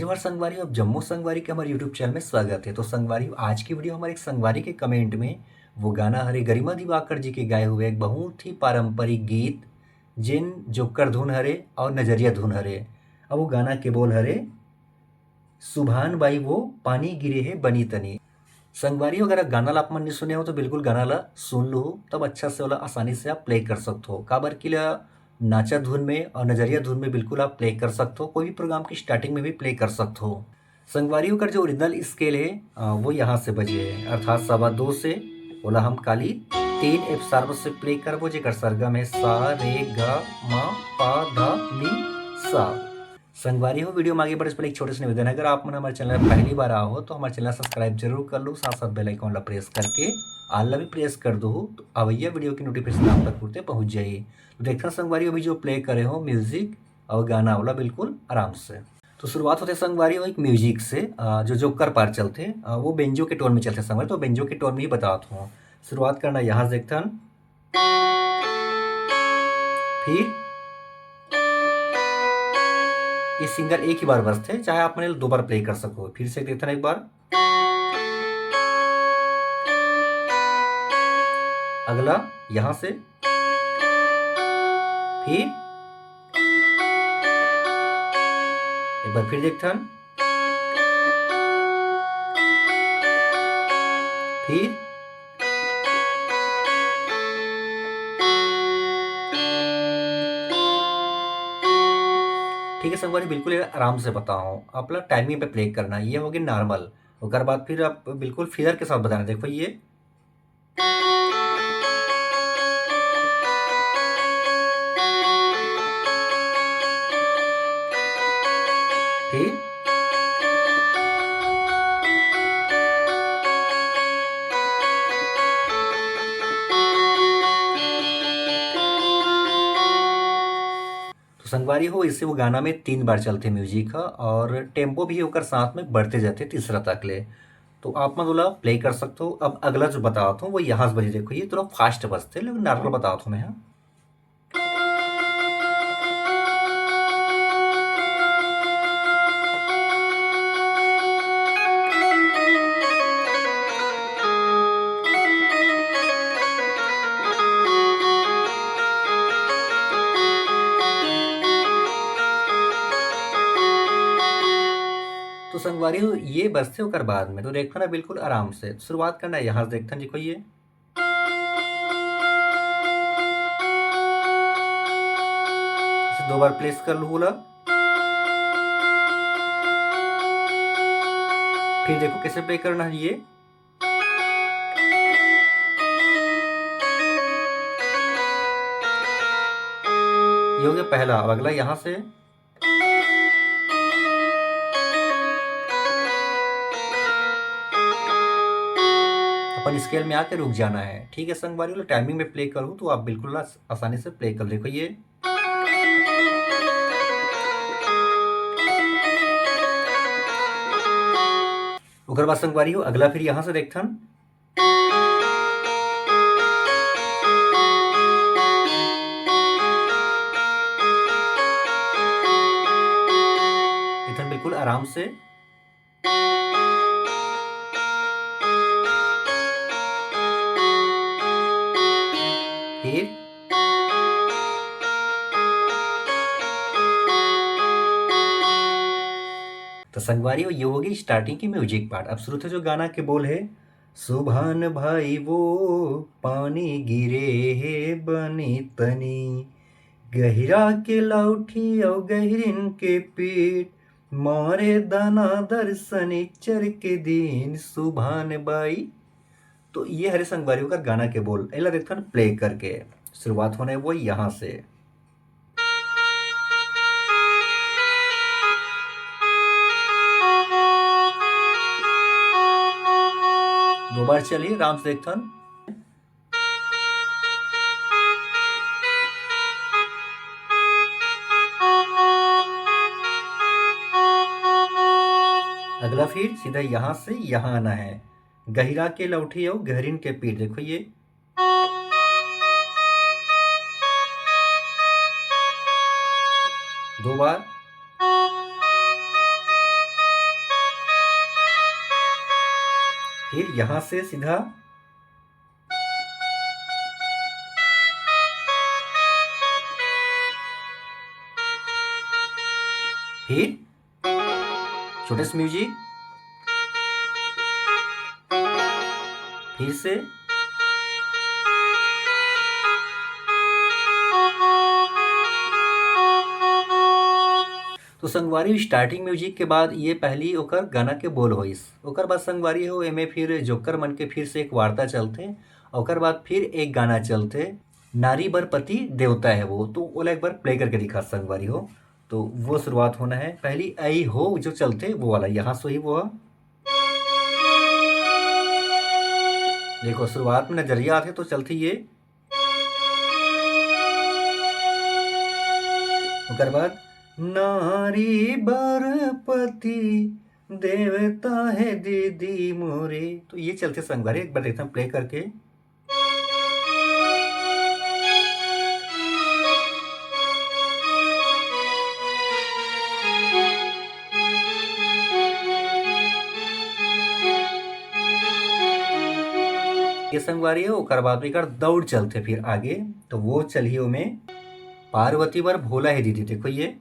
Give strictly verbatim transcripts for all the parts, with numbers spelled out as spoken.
हर संगवारी, अब जम्मो संगवारी के हमारे YouTube चैनल में स्वागत है। तो संगवारी, आज की वीडियो हमारे एक संगवारी के कमेंट में वो गाना हरे गरिमा दिवाकर जी के गाए हुए एक बहुत ही पारंपरिक गीत, जेन जोकर धुन हरे और नजरिया धुन हरे। अब वो गाना के बोल हरे, सुभान बाई वो पानी गिरे हे बनी तनी। संगवारी, अगर गाना ला आप मन नहीं सुने हो तो बिल्कुल गाना ला सुन लो, तब अच्छा से वाला आसानी से आप प्ले कर सकते हो। काबर कि ला नाचा धुन में और नजरिया धुन में बिल्कुल आप प्ले कर सकते हो, कोई भी प्रोग्राम की स्टार्टिंग में भी प्ले कर सकते हो। संगवारी, ओकर जो ओरिजिनल स्केल है, अ, वो यहाँ से बजे है, अर्थात सवा दो से। ओला हम काली तीन एफ शार्प से प्ले करबो, जेकर सरगम है सा, रे, गा, मा, पा, धा, नी, सा। संगवारी हो, वीडियो में आगे बढ़े से पहले एक छोटे से निवेदन है, अगर आप मन हमारे चैनल में पहली बार आओ हो तो हमारे चैनल सब्सक्राइब जरूर कर लो, साथ साथ बेल आइकन ला प्रेस करके ऑल ला भी प्रेस कर दो, तो अवैया वीडियो की नोटिफिकेशन आप तक तुरते पहुंच जाए। तो देखना संगवारी, अभी जो प्ले करे हो म्यूजिक और गाना वाला बिल्कुल आराम से। तो शुरुआत होते संगवारी हो एक म्यूजिक से, अ, जो जोकर पार चलते, अ, वो बेंजो के टोन में चलते संगवारी, तो बेंजो के टोन में ही बतात हूँ। शुरुआत करना यहाँ से देखथन, फिर ये सिंगर एक ही बार बजथे, चाहे आप मन दो बार प्ले कर सको। फिर से देखथन एक बार, अगला यहाँ से, फिर एक बार फिर देखथन, फिर ठीक है संगवारी, बिल्कुल ये आराम से बताओ, अपना टाइमिंग पे प्ले करना। ये होगी नॉर्मल, ओकर बाद फिर आप बिल्कुल फिदर के साथ बताना। देखो ये, ठीक। तो संगवारी हो, इससे वो गाना में तीन बार चलते म्यूजिक ह और टेम्पो भी ओकर साथ में बढ़ते जाते तीसरा तक ले। तो आप मन ओला प्ले कर सकते हो। अब अगला जो बतावत हूँ वो यहाँ से बजे। देखो ये थोड़ा फास्ट बजते, लेकिन नॉर्मल बतावत हूँ मैं, हाँ। तो संगवारी हो, ये बजथे ओकर बाद में, तो देखथन ना बिल्कुल आराम से। शुरुआत करना है यहाँ से, देखथन जी, कोई ये। इसे दो बार प्लेस कर लूँ बोला। फिर देखो कैसे प्ले करना है ये। ये हो गया पहला। अब अगला यहाँ से अपन स्केल में आके रुक जाना है। ठीक है संगवारी, वाला टाइमिंग में प्ले करूँ तो आप बिल्कुल आस-, आसानी से प्ले कर। देखो ये, ओकर बाद संगवारी हो, अगला फिर यहाँ से देखथन। इथन बिल्कुल आराम से। फिर तो संगवारी हो, ये होगी स्टार्टिंग की म्यूजिक पार्ट। अब शुरू से जो गाना के बोल है, सुभान भाई वो पानी गिरे हे बनी तनी, गहिरा के लौठी अउ गहिरिन के पीठ, मारे दाना दर सनिचर के दिन सुभान बाई। तो ये हरे संगवारी ओकर गाना के बोल, एला देखथन प्ले करके। शुरुआत होने वो यहाँ से। दो बार चलिए, आराम से देखथन। अगला फिर सीधा यहाँ से यहाँ आना है, गहिरा के लौठी अउ गहरिन के पीठ। देखो ये दो बार। फिर यहाँ से सीधा फिर छोटे से म्यूजिक, फिर से। तो संगवारी, स्टार्टिंग म्यूजिक के बाद ये पहली ओकर गाना के बोल होइस। ओकर बाद संगवारी हो, एमे फिर जोकर मन के फिर से एक वार्ता चलथे, ओकर बाद फिर एक गाना चलथे, नारी बर पति देवता है वो। तो ओला एक बार प्ले करके दिखा संगवारी हो। तो वो शुरुआत होना है, पहली आई हो जो चलथे वो वाला, यहाँ से ही वो ह। देखो, शुरुआत में नजरिया आथे तो चलथे ये, ओकर बाद नारी बर पति देवता है दीदी मोरे। तो ये चलथे संगवारी, एक बार देखते हैं प्ले करके। ये संगवारी हो, ओकर बाद में एकर दौड़ चलथे फिर आगे, तो वो चलही ओमे पार्वती बर भोला है दीदी। देखो ये,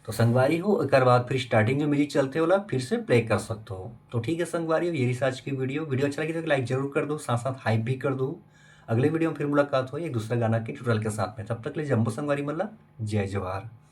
तो संगवारी हो, एकर बाद फिर स्टार्टिंग जो म्यूजिक चलथे ओला फिर से प्ले कर सकते हो। तो ठीक है संगवारी हो, ये रही आज की वीडियो। वीडियो अच्छा लगे तो लाइक जरूर कर दो, साथ साथ हाइप भी कर दो। अगले वीडियो में फिर मुलाकात हो एक दूसरा गाना के ट्यूटोरियल के साथ में। तब तक ले जम्मो संगवारी मन ला जय जोहार।